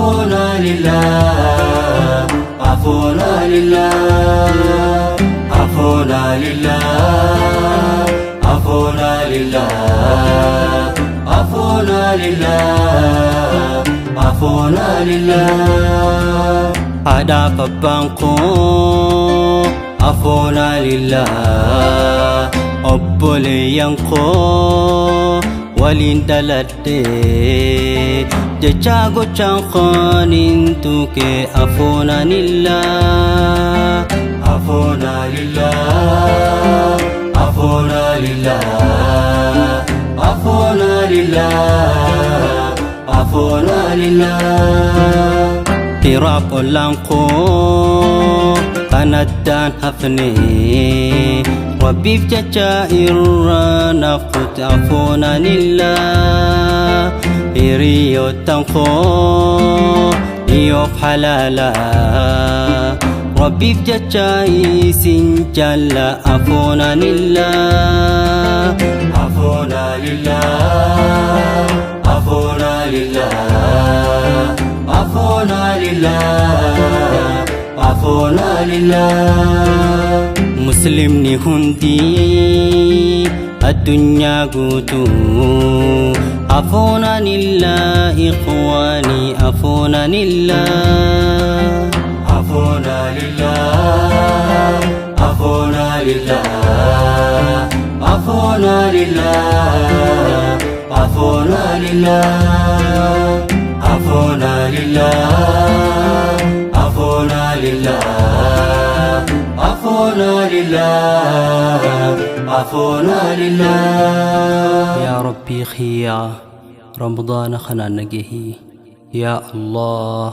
Afoona lillah, afoona lillah, afoona lillah, afoona lillah, afoona lillah, afoona lillah. Haadhaaf abbaan koo afoona lillah, obboleeyyan koo waliin dhaladhe jecha gochaan kaaniin tuqe afoona lillah, afoona lillah, afoona lillah, afoona lillah, afoona lillah. Firaaf ollaan koo kan addaan hafne Rabbiif jecha irra naaf kute afoona lillah. Hiriyoottan koo dhiyoof halaala Rabbiif jecha isin jaalla afoona lillah, afoona lillah, afoona lillah, afoona lillah, afoona lillah. Muslimni hundi addunyaa guutuu afoona lillah, ikhwaani, afoona lillah, afoona lillah, afoona lillah, afoona lillah, afoona lillah, afoona lillah, afoona lillah, afoona lillah, afoona lillah. Yaa Rabbii kiyyaa, Ramadaana kanaan nagahii yaa Allah.